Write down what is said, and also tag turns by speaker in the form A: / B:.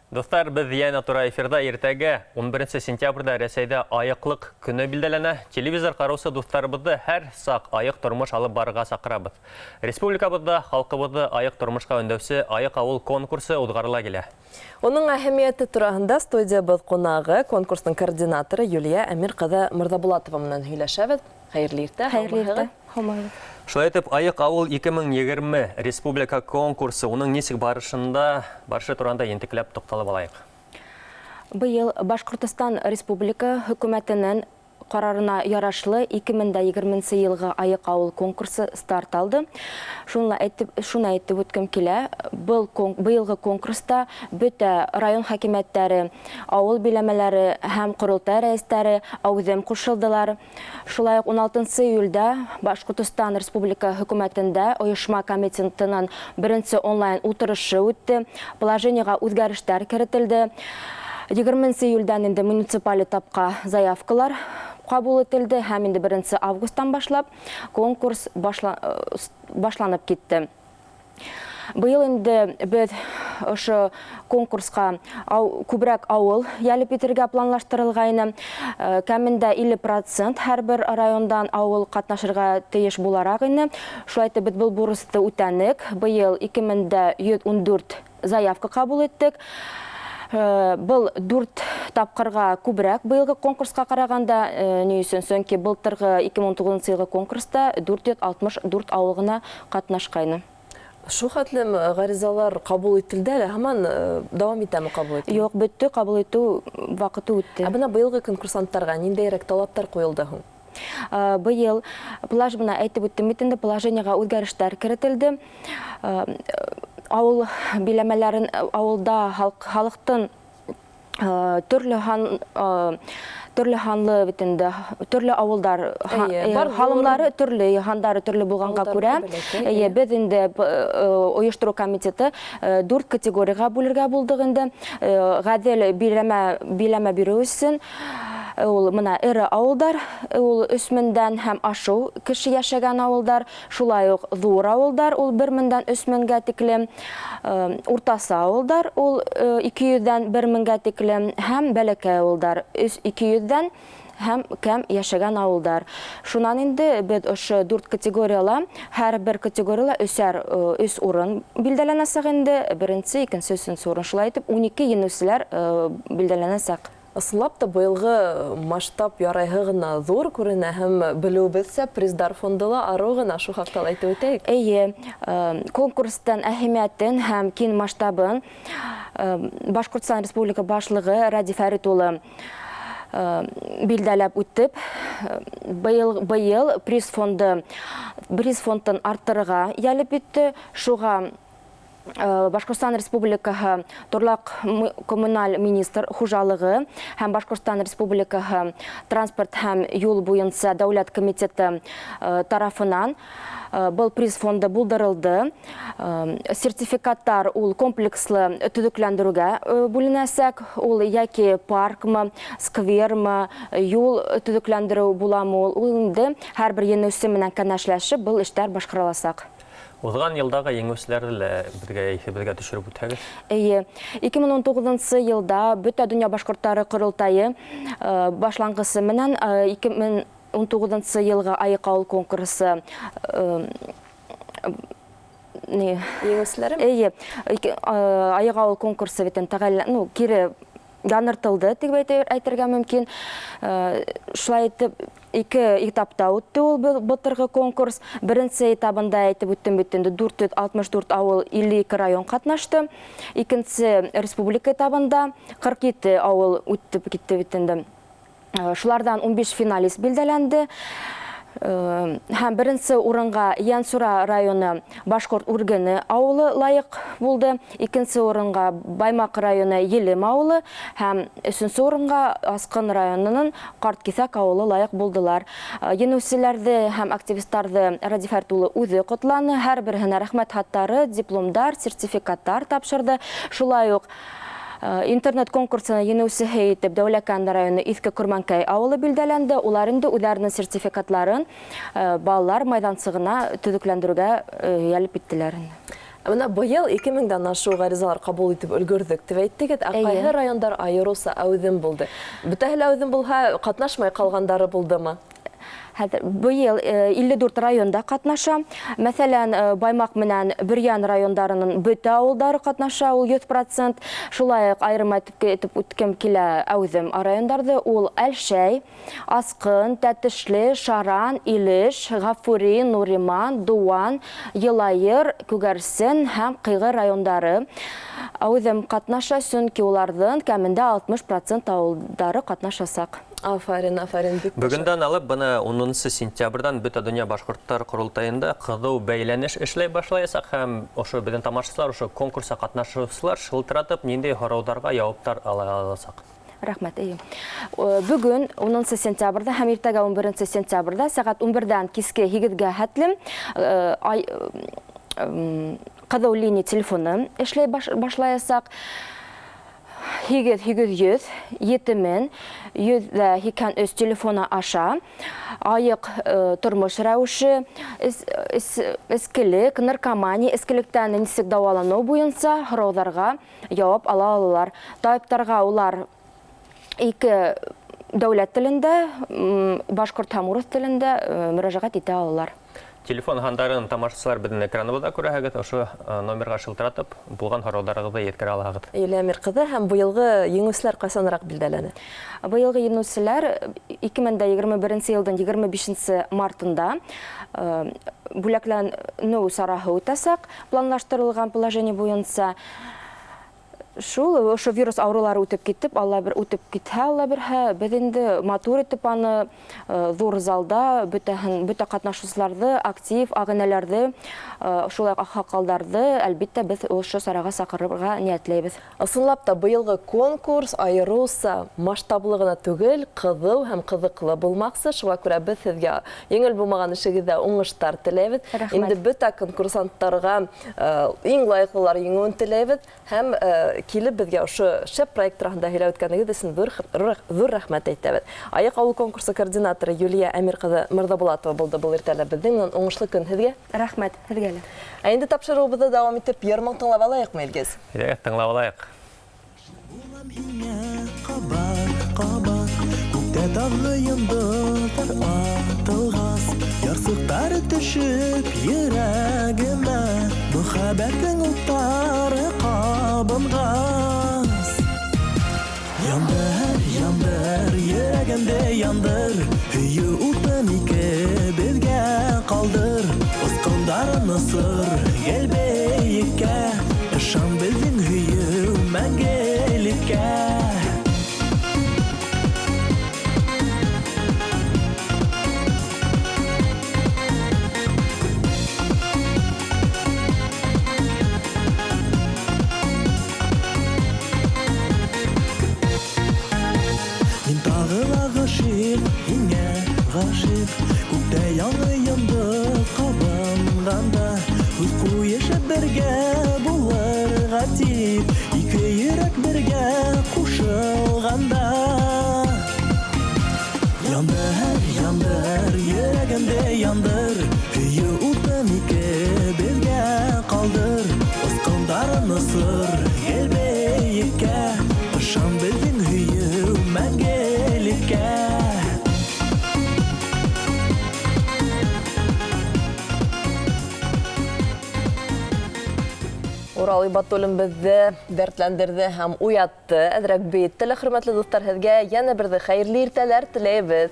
A: Дуҫтар, беҙ йәнә тура эфирҙа. Иртәгә, 11 сентябрҙә, Рәсәйҙә айыҡлыҡ көнө билдәләнә. Телевизор ҡараусы дуҫтарыбыҙҙы һәр саҡ айыҡ тормош алып барырға саҡырабыҙ. Республикабыҙҙа халҡыбыҙҙы айыҡ тормошҡа өндәүсе Айыҡ ауыл конкурсы уҙғарыла килә.
B: Уның әһәмиәте тураһында студиябыҙ ҡунағы, конкурстың координаторы Юлия Әмир ҡыҙы Мырҙабулатова менән һөйләшәбеҙ. Хәйерле иртә,
C: Хәйерле иртә,
B: һаумыһығыҙ.
C: Һаумыһығыҙ.
A: Шулай итеп, Айыҡ ауыл 2020 республика конкурсы, уның нисек барышында, барышы туранда ентекләп туҡталып алайыҡ.
C: Быйыл Башҡортостан Республика Хөкүмәтенең ҡарарына ярашлы 2020 йылғы Айыҡ ауыл конкурсы старт алды. Шуны әйтеп, шуны әйтеп үткем килә. Был быйылғы конкурста бөтә район хакимиәттәре, ауыл биләмәләре һәм ҡоролтай рәйестәре әүҙем ҡушылдылар. Шулай уҡ 16 июлдә Башҡортостан Республика Хөкүмәтендә ойошма комитетының беренсе онлайн ултырышы үтте. Положениеға үҙгәрештәр керетелде. 20 июлдән инде муниципаль этапҡа заявкалар ҡабул ителде һәм инде 1 августтан башлап конкурс башланып китте. Быйыл инде беҙ ошо конкурсҡа күберәк ауыл йәлеп итергә планлаштырылғайны. Кәмендә 50% һәр бер райондан ауыл ҡатнашырға тейеш булараҡ ине. Шулай итеп, беҙ был бурысты үтәнек. Быйыл 2114 заявка ҡабул иттек. Был 4 тапҡырға күберәк быйылғы конкурсҡа ҡарағанда, ни өсөн? Сөнки былтырғы 2019 йылғы конкурста 464 ауыл ғына ҡатнашҡайны.
B: Шул хәтлем ғаризалар ҡабул ителде әле, һаман дауам итәме ҡабул итеү?
C: Юҡ, бөттө, ҡабул итеү ваҡыты үтте.
B: Ә бына быйылғы конкурсанттарға ниндәйерәк талаптар ҡуйылды һуң?
C: Быйыл плаж бына әйтеп үттем бит инде, положениеға үҙгәрештәр керетелде. Ауыл биләмәләрен, ауылда халыҡтың төрлө һан, төрлө һанлы бит инде, төрлө ауылдар,
B: Бар
C: һалымдары төрлө, һандары төрлө булғанға
B: Ауылдар
C: күрә,
B: күберәк,
C: беҙ инде ойоштороу комитеты 4 категорияға бүлергә булдыҡ инде. Ғәҙел биләмә биреү өсөн ул бына эре ауылдар, ул өс меңдән һәм ашыу кеше йәшәгән ауылдар, шулай уҡ ҙур ауылдар, ул бер меңдән өс меңгә тиклем, уртаса ауылдар, ул ике йөҙҙән бер меңгә тиклем һәм бәләкәй ауылдар, ике йөҙҙән һәм кәм йәшәгән ауылдар. Шунан инде беҙ ошо 4 категорияла, һәр бер категорияла өс урын билдәләнәсәк инде, беренсе, икенсе, өсөнсө урын. Шулай итеп, 12 еңеүселәр билдәләнәсәк.
B: Ысынлап та быйылғы масштаб ярайһы ғына ҙур күренә һәм белеүебеҙсә приздар фонды ла арыу ғына, шул хаҡта ла әйтеп үтәйек.
C: Эйе, конкурстың әһәмиәтен һәм киң масштабын Башҡортостан Республика Башлығы Радий Фәрит улы билдәләп үтеп, быйыл приз фондын арттырырға йәлеп итте. Шуға Башҡортостан Республикаһы Торлаҡ коммуналь министр хужалығы һәм Башҡортостан Республикаһы транспорт һәм юл буйынса дәүләт комитеты тарафынан был приз фонды булдырылды. Сертификаттар ул комплекслы төҙөкләндереүгә бүленәсәк. Ул йәки паркмы, сквермы, юл төҙөкләндереү буламы, ул инде һәр бер еңеүсе менән кәңәшләшеп был эштәр башҡарыласаҡ.
A: Уҙған йылдағы еңеүселәрҙе лә иҫебеҙгә төшөрөп үтһәгеҙ.
C: Эйе, 2019 йылда Бөтә донъя башҡорттары ҡоролтайы башланғысы менән 2019 йылғы Айыҡ ауыл конкурсы не?
B: Еңеүселәре?
C: Эйе, Айыҡ ауыл конкурсы бит инде кире яңыртылды тип әйтергә мөмкин. Шулай итеп, ике этапта үтте ул былтырғы конкурс. Беренсе этабында әйтеп үттем бит инде, дүрт йөҙ алтмыш дүрт ауыл илле ике район ҡатнашты. Икенсе республика этабында ҡырҡ ете ауыл үтеп китте бит инде. Шуларҙан 15 финалист билдәләнде. Һәм беренсе урынға Янсура районы Башҡорт Үргене ауылы лайыҡ булды. Икенсе урынға Баймаҡ районы Елем ауылы һәм өсөнсө урынға Асҡын районының Ҡарт Киҫәк ауылы лайыҡ булдылар. Еңеүселәрҙе һәм активистарҙы Радий Фәрит улы үҙе ҡотланы. Һәр береһенә рәхмәт хаттары, дипломдар, сертификаттар тапшырҙы. Шулай уҡ интернет конкурсына еңеүсеһе итеп Дәүләкән районы Иҫке Көрмәнкәй ауылы билдәләнде. Улар инде үҙҙәренең сертификатларын балалар майҙансығына төҙөкләндереүгә йәлеп иттеләр.
B: Ә бына быйыл 2000-дән ашыу ғаризалар ҡабул итеп өлгөрҙөк тип әйттегеҙ. Ә ҡайһы райондар айырыуса әүҙем булды? Бөтәһе лә әүҙем булһа, ҡатнашмай ҡалғандары булдымы?
C: Хәҙер быйыл 54 районда ҡатнаша. Мәҫәлән, Баймаҡ менән Бөрйән райондарының бөтә ауылдары ҡатнаша, ул 100%. Шулай уҡ айырым әйтеп үткем килә әүҙем райондарҙы. Ул Әлшәй, Асҡын, Тәтешле, Шаран, Илеш, Ғафури, Нуриман, Дыуан, Йылайыр, Күгәрсен һәм Ҡыйғы райондары әүҙем ҡатнаша, сөнки уларҙың кәмендә 60% ауылдары ҡатнашасаҡ.
B: Афарин, афарин, бик
A: Бөгөндән алып бына 10 сентябрҙән бөтә донъя башҡорттар ҡоролтайында ҡыҙыу бәйләнеш эшләй башлаясаҡ, һәм ошо беҙҙең тамашасылар, ошо конкурсҡа ҡатнашыусылар шылтыратып ниндәй һорауҙарға яуаптар ала аласаҡ.
C: Рәхмәт, эйе. Бөгөн 10 сентябрҙә һәм иртәгә 11 сентябрҙә сәғәт 11-дән киске 8-гә хәтлем ҡыҙыу линия телефоны эшләй башлаясаҡ. 8 800 7183 телефоны аша айыҡ тормош рәүеше, эскелек, наркомания, эскелектән нисек дауаланыу буйынса һорауҙарға яуап ала алалар. Табиптарға улар ике дәүләт телендә, башҡорт һәм урыҫ телендә мөрәжәғәт итә алалар.
A: Телефон һандарын тамашасылар беҙҙең экраныбыҙҙа күрәһегеҙ, ошо номерға шылтыратып булған һорауҙарығыҙҙы еткерә алаһығыҙ.
B: Юлия Әмир ҡыҙы, һәм быйылғы еңеүселәр ҡасаныраҡ билдәләнә?
C: Быйылғы еңеүселәр 2021 йылдың 25 мартында бүләкләнеү сараһы үтәсәк, планлаштырылған положение буйынса. Шул ошо вирус ауырыулары үтеп китеп, Алла бер үтеп китһә, Алла бирһә, беҙ инде матур итеп аны ҙур залда бөтә ҡатнашыусыларҙы, актив ағинәләрҙе, шулай уҡ аҡһаҡалдарҙы, әлбиттә, беҙ ошо сараға саҡырырға ниәтләйбеҙ.
B: Ысынлап та быйылғы конкурс айырыуса масштаблы ғына түгел, ҡыҙыу һәм ҡыҙыҡлы булмаҡсы. Шуға күрә беҙ һеҙгә еңел булмаған эшегеҙҙә уңыштар теләйбеҙ.
C: Рәхмәт.
B: Инде бөтә конкурсанттарға иң лайыҡлылар еңеүен теләйбеҙ һәм килеп беҙгә ошо шәп проект тураһында һөйләп үткәнегеҙ өсөн ҙур рәхмәт әйтәбеҙ. Айыҡ ауыл конкурсы координаторы Юлия Әмир ҡыҙы Мырҙабулатова булды был иртәлә беҙҙең менән. Уңышлы көн һеҙгә.
C: Рәхмәт һеҙгә лә.
B: Ә инде тапшырыуыбыҙҙы дауам итеп, йыр-моң тыңлап алайыҡмы, Илгиз?
A: Әйҙә, тыңлап алайыҡ.
D: Булам һиңә ҡабат, ҡабат, күктә тағы йондоҙҙар атылғас, ярсыҡтар төшөп йөрәгемә, мөхәббәтең уттары ҡабынғас. Яндыр, яндыр, йөрәгемде яндыр, һөйөү утын икебеҙгә ҡалдыр, осҡондарын осор гел бейеккә, ышан беҙҙең һөйөү мәңгелеккә. Мин тағы ла ғашиҡ, һиңә ғашиҡ, күктә яңы йондоҙ ҡабынғанда, һүҙ ҡуйышып бергә булырға тип, ике йөрәк бергә ҡушылғанда. Яндыр, яндыр, йөрәгемде яндыр, һөйөү утын икебеҙгә ҡалдыр, осҡондарын осор гел бейеккә, ышан беҙҙең һөйөү мәңгелеккә.
B: Урал Ибатуллин беҙҙе дәртләндерҙе һәм уятты. Әҙерәк бейетте лә, хөрмәтле дуҫтар, һеҙгә йәнә берҙе хәйерле иртәләр теләйбеҙ.